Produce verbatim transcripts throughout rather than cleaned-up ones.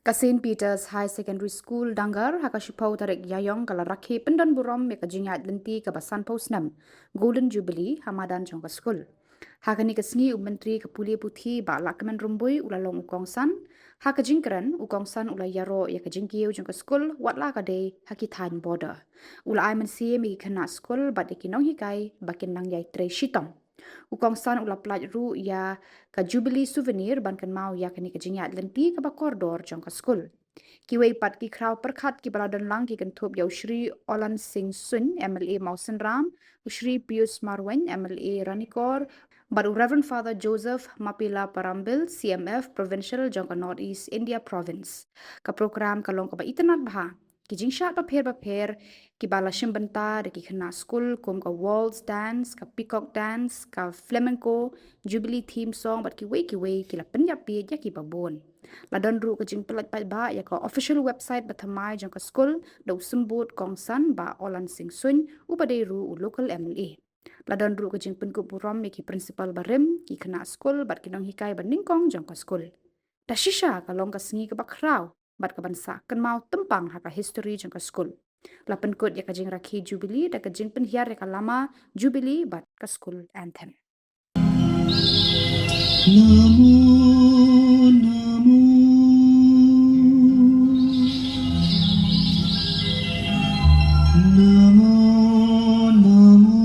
Ka Saint Peter's Higher Secondary School Dangar ha ka shiphew tarik Ïaïong ka la rakhe pyndon burom ïa ka jingïaid lynti kaba sanphew snem Golden Jubilee ha madan jong ka skul. Ha kane ka sngi u Myntri ka Pule Puthi Bah Lahkmen Rymbui u la long u kongsan. Ha ka jingkren u kongsan u la ïaroh ïa ka jingkiew jong ka skul wat la ka dei ha ki thaiñ border. U la ai mynsiem ïa ki khynnah skul bad ïa ki nonghikai ba kin nang ïai trei shitom. U kongsan u la pynlait ruh ïa ka Jubilee Souvenir ban kynmaw ïa kane ka jingïaid lynti kaba kordor jong ka skul. Kiwei pat ki khraw pyrkhat kiba la don lang ki kynthup ïa u Shri Olan Singh Suin, M L A Mawsynram, u Shri Pius Marwein, M L A Ranikor, bad u Reverend Father Joseph Mapila Parambil, C M F Provincial jong ka North East India Province. Ka program ka long kaba itynnad bha. Ki jingshad bapher bapher kiba la shim bynta da ki khynnah skul kum ka waltz dance, ka peacock dance, ka flamenco, Jubilee theme song bad kiwei kiwei ki la pynïap bieit ïa kiba bun. La don ruh ka jingpynlait paidbah ïa ka official website bathymmai jong ka skul da u symbud kongsan Bah Olan Singh Suin uba dei ruh u local M L A. La don ruh ka jingpynkup burom ïa ki principal barim, ki khynnah skul bad ki nonghikai ba nyngkong jong ka skul. Da shisha ka long ka sngi kaba khraw bad kaban sah kynmaw tympang ha ka history jong ka skul. La pynkut ïa ka jingrakhe Jubilee da ka jingpynhiar ïa ka lama Jubilee bad ka skul anthem. Namo, namo, namo, namo.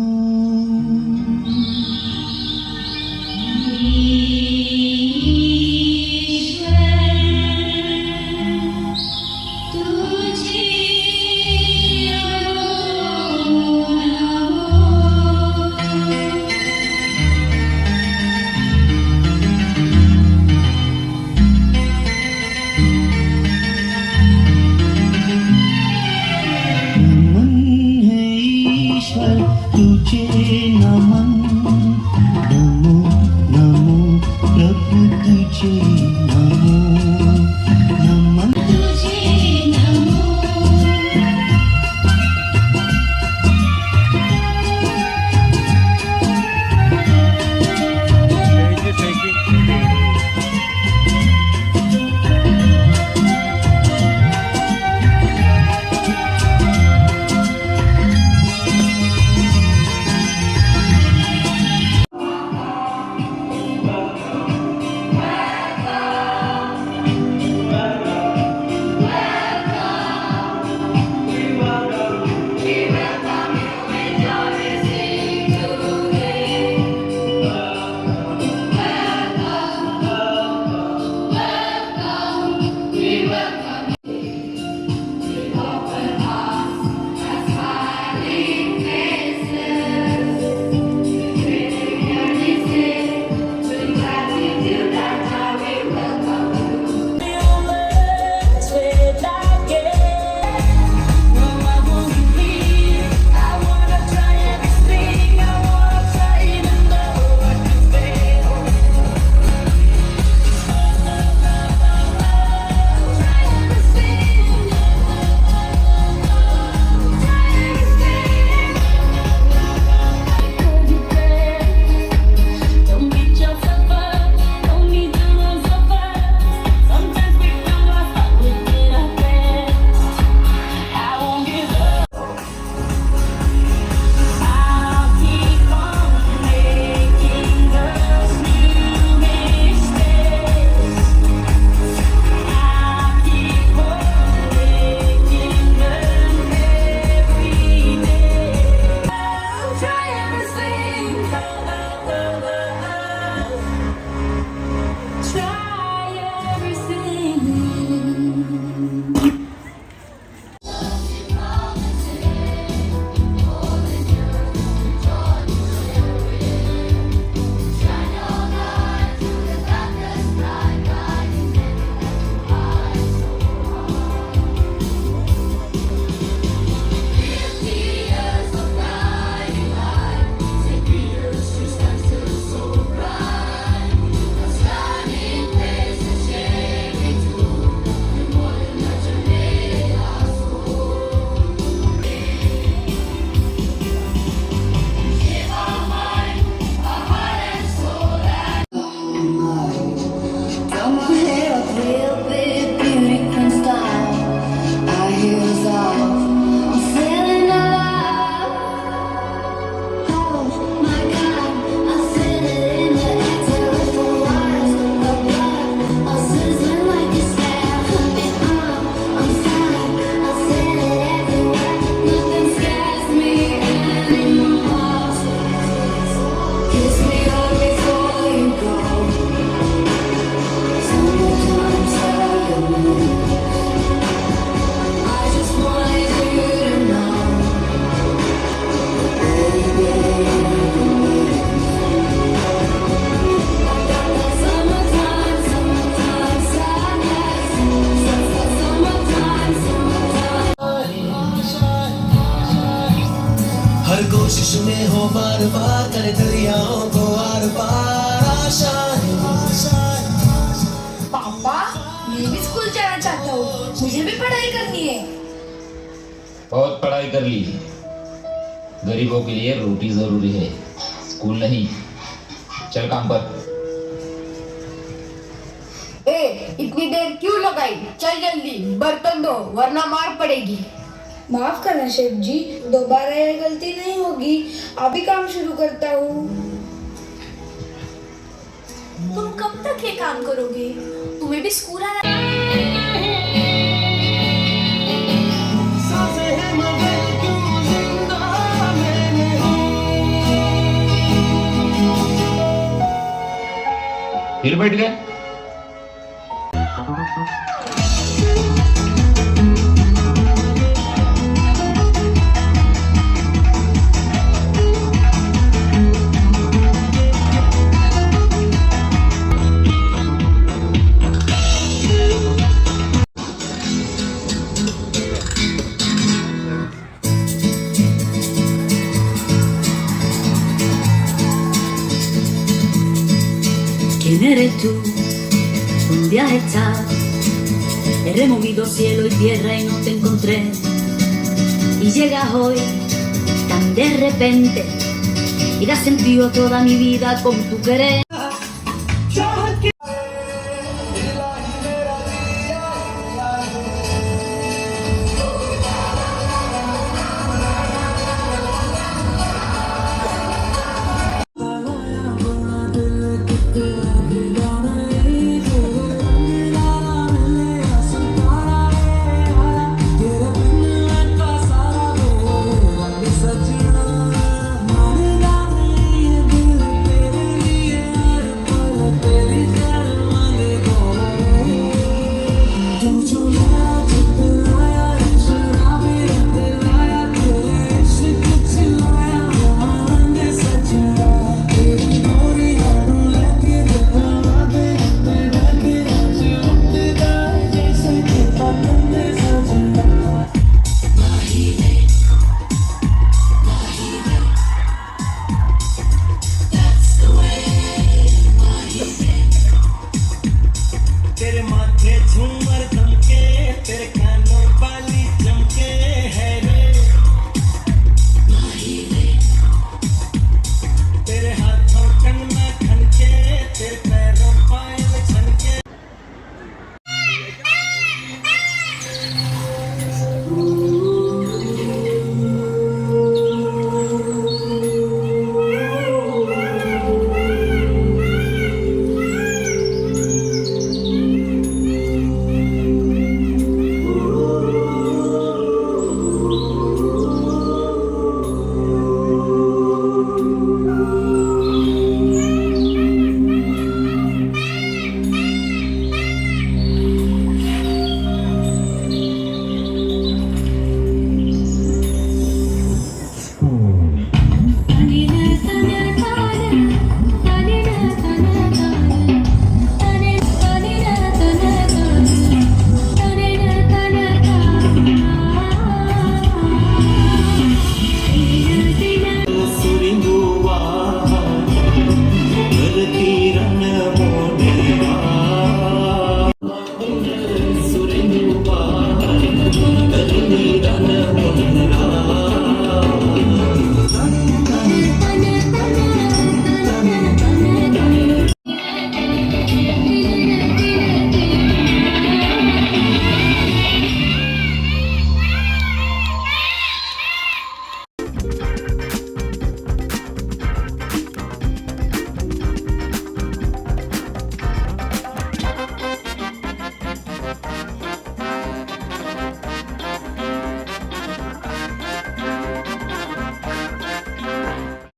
में हो बार बार, करे दरियाओं को आर पार, आशा है, आशा है। पापा, मैं भी स्कूल जाना चाहता हूँ, मुझे भी पढ़ाई करनी है। बहुत पढ़ाई कर ली, गरीबों के लिए रोटी जरूरी है, स्कूल नहीं। चल काम पर। ए, इतनी देर क्यों लगाई? चल जल्दी, बर्तन धो, वरना मार पड़ेगी। माफ करना शेफ जी, दोबारा ये गलती नहीं होगी। अभी काम शुरू करता हूँ। तुम कब तक ये काम करोगे? तुम्हें भी स्कूल आना। फिर बैठ गए। ¿Quién eres tú? Un día has estado, he removido cielo y tierra y no te encontré. Y llegas hoy tan de repente y das sentido a toda mi vida con tu querer.